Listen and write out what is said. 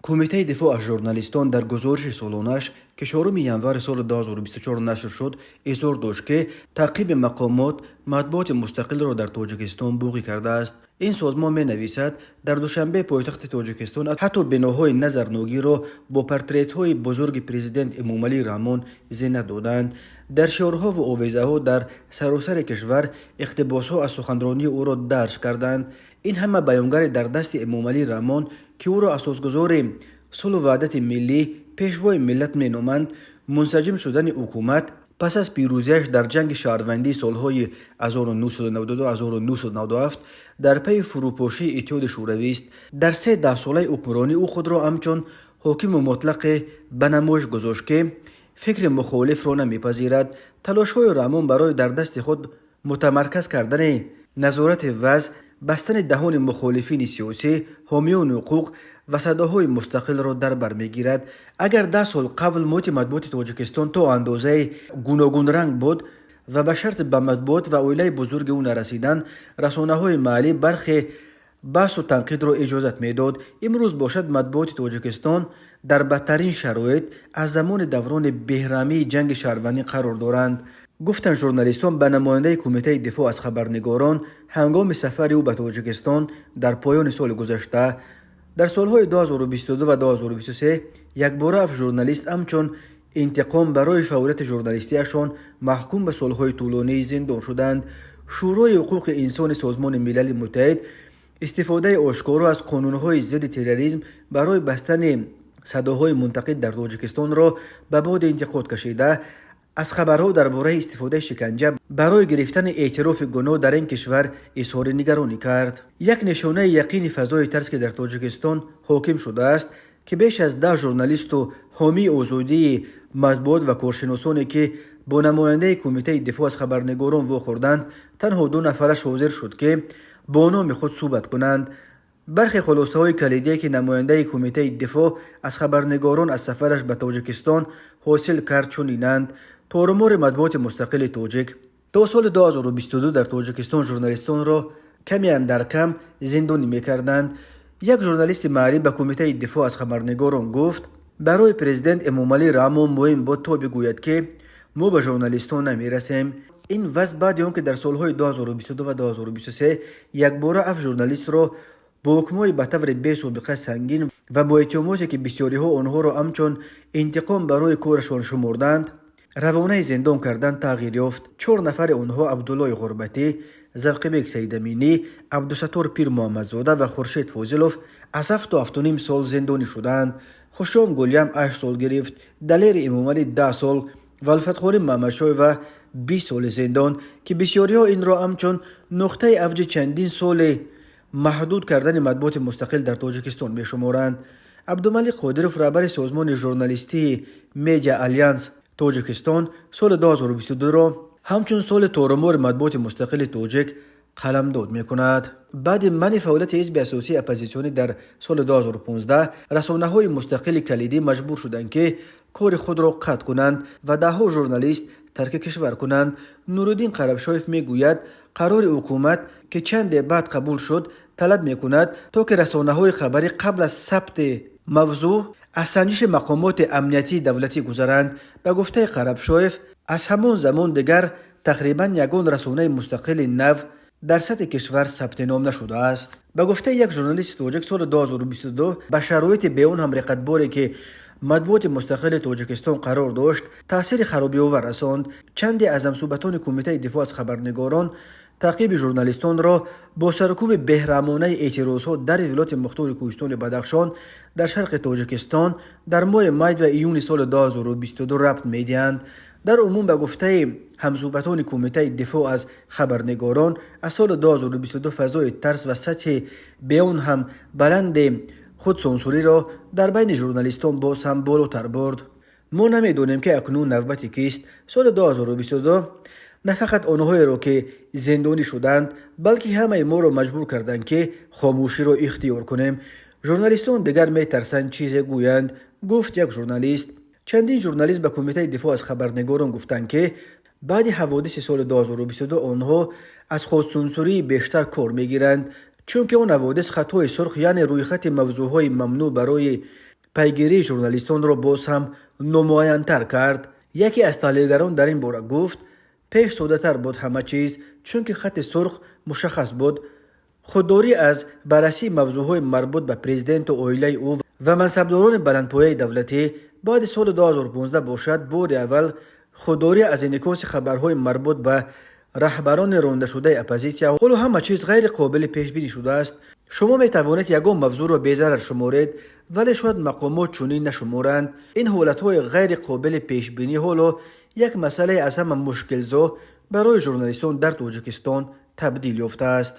Кумитаи дифоъ аз журналистон дар гузориши солонааш, ки 4 январи соли 2024 нашр шуд, изҳор дошт, ки таъқиби мақомот матбуоти мустақилро дар Тоҷикистон буғӣ кардааст. Ин созмон менависад, дар Душанбе, пойтахти Тоҷикистон, ҳатто биноҳои назарногирро бо портретҳои бузурги президент Эмомалӣ Раҳмон зинат доданд. Дар шиорҳо ва овезаҳо дар саросари кишвар иқтибосҳо аз суханронии ӯро дарҷ карданд. Ин ҳама баёнгари дар дасти Эмомалӣ Раҳмон, ки ӯро асосгузори сулҳу ваҳдати миллӣ, пешвои миллат меноманд, мунсаҷим шудани ҳукумат пас аз пирӯзиаш дар ҷанги шаҳрвандии солҳои 1992-1997 дар пайи фурӯпошии Иттиҳоди Шӯравист. Дар се даҳсолаи ҳукмронӣ ӯ худро ҳамчун ҳокиму мутлақе ба намоиш гузошт, ки фикри мухолифро намепазирад. Талошҳои Раҳмон барои дар дасти худ мутамарказ кардани назорати вазъ, бастани даҳони мухолифини сиёсӣ, ҳомиёни ҳуқуқ ва садоҳои мустақилро дар бар мегирад. Агар 10 сол қабл муҳити матбуоти Тоҷикистон то андозаи гуногунранг буд ва ба шарти ба матбуот ва оилаи бузурги ӯ нарасидан расонаҳои маҳаллӣ бархе баҳсу танқидро иҷозат медод, имрӯз бошад, матбуоти Тоҷикистон дар бадтарин шароит аз замони даврони беҳрамии ҷанги шаҳрвандӣ қарор доранд, гуфтанд журналистон ба намояндаи Кумитаи дифоъ аз хабарнигорон ҳангоми сафари ӯ ба Тоҷикистон дар поёни соли гузашта. Дар солҳои 2022 ва 2023 якбора ҳафт журналист ҳамчун интиқом барои фаъолияти журналистиашон маҳкум ба солҳои тӯлонии зиндон шуданд. Шӯрои ҳуқуқи инсони Созмони Милали Муттаҳид истифодаи ошкоро аз қонунҳои зидди терроризм барои бастани садоҳои мунтақид дар Тоҷикистонро ба боди интиқод кашида, аз хабарҳо дар бораи истифодаи шиканҷа барои гирифтани эътирофи гуноҳ дар ин кишвар изҳори нигаронӣ кард. Як нишонаи яқини фазои тарс, ки дар Тоҷикистон ҳоким шудааст, ки беш аз 10 журналисту ҳомии озодии матбуот ва коршиносоне, ки бо намояндаи Кумитаи дифоъ аз хабарнигорон вохӯрданд, танҳо ду нафараш ҳозир шуд, ки бо номи худ суҳбат кунанд. Бархе хулосаҳои калидие, ки намояндаи Кумитаи дифоъ аз хабарнигорон аз сафараш ба Тоҷикистон ҳосил кард, чунинанд. Торумори матбуоти мустақили тоҷик. То соли 2022 дар Тоҷикистон журналистонро каме андар кам зиндонӣ мекарданд. Як журналисти маҳаллӣ ба Кумитаи дифоъ аз хабарнигорон гуфт, барои президент Эмомалӣ Раҳмон муҳим буд, то бигӯяд, ки мо ба журналистон намерасем. Ин вазъ баъди он ки дар солҳои 2022 ва 2023 якбора ҳафт журналистро бо ҳукмҳои ба таври бесобиқа сангин ва бо иттиҳомоте, ки бисёриҳо онҳоро ҳамчун интиқом барои корашон шумурданд, равонаи зиндон кардан, тағйир ёфт. Чор нафари онҳо, Абдуллои Ғурбатӣ, Завқибек Саидаминӣ, Абдусаттор Пирмуҳаммадзода ва Хуршед Фозилов, аз 7-7,5 сол зиндонӣ шуданд. Хушом Гулям 8 сол гирифт, Далери Эмомалӣ 10 сол ва Улфатхоним Маҳмадшоева 20 соли зиндон, ки бисёриҳо инро ҳамчун нуқтаи авҷи чандин соли маҳдуд кардани матбуоти мустақил дар Тоҷикистон мешуморанд. Абдумалик Қодиров, раҳбари созмони журналистии Медиа Алянс Тоҷикистон, соли 2022-ро ҳамчун соли торумори матбуоти мустақили тоҷик қаламдод мекунад. Баъди манъи фаъолияти ҳизби асосии оппозитсионӣ дар соли 2015 расонаҳои мустақили калидӣ маҷбур шуданд, ки кори худро қатъ кунанд ва даҳҳо журналист тарки кишвар кунанд. Нуриддин Қарабшоев мегӯяд, қарори ҳукумат, ки чанде баъд қабул шуд, талаб мекунад, то ки расонаҳои хабарӣ қабл аз сабти мавзӯъ аз санҷиши мақомоти амниятии давлатӣ гузаранд. Ба гуфтаи Қарабшоев, аз ҳамон замон дигар тақрибан ягон расонаи мустақили нав дар сатҳи кишвар сабти ном нашудааст. Ба гуфтаи як журналисти тоҷик, соли 2022 ба шароити беон ҳам реқатборе, ки матбуоти мустақили Тоҷикистон қарор дошт, таъсири харобиовар расонд. Чанде аз ҳамсӯҳбатони Кумитаи дифоъ аз хабарнигорон таъқиби журналистонро бо саркӯби беҳраҳмонаи эътирозҳо дар Вилояти Мухтори Кӯҳистони Бадахшон дар шарқи Тоҷикистон дар моҳи май ва июни соли 2022 рабт медиҳанд. Дар умум, ба гуфтаи ҳамсӯҳбатони Кумитаи дифоъ аз хабарнигорон, аз соли 2022 фазои тарс ва сатҳи беон ҳам баланди худсонсуриро дар байни журналистон боз ҳам болотар бурд. Мо намедонем, ки акнун навбати кист. Соли 2022 на фақат онҳоеро, ки зиндонӣ шуданд, балки ҳамаи моро маҷбур карданд, ки хомӯширо ихтиёр кунем. Журналистон дигар метарсанд чизе гӯянд, гуфт як журналист. Чандин журналист ба Кумитаи дифоъ аз хабарнигорон гуфтанд, ки баъди ҳаводиси соли 2022 онҳо аз худсенсурии бештар кор мегиранд, чунки он ҳаводис хатҳои сурх, яъне рӯйхати мавзӯъҳои мамнӯъ барои Пайгирии журналистонро боз ҳам номуайянтар кард. Яке аз таҳлилгарон дар ин бора гуфт: «Пеш соддатар буд ҳама чиз, чунки хати сурх мушаххас буд. Худдорӣ аз баррасии мавзӯъҳои марбут ба президенту оилаи ӯ ва мансабдорони баландпояи давлатӣ. Баъди соли 2015 бошад, бори аввал худдорӣ аз инъикоси хабарҳои марбут ба раҳбарони рондашудаи оппозитсия. Ҳоло ҳама чиз ғайри қобили пешбинӣ шудааст. Шумо метавонед ягон мавзӯъро безарар шуморед, вале шояд мақомот чунин нашуморанд. Ин ҳолатҳои ғайри қобили пешбинӣ ҳоло як масъалаи аз ҳама мушкилзо барои журналистон дар Тоҷикистон табдил ёфтааст».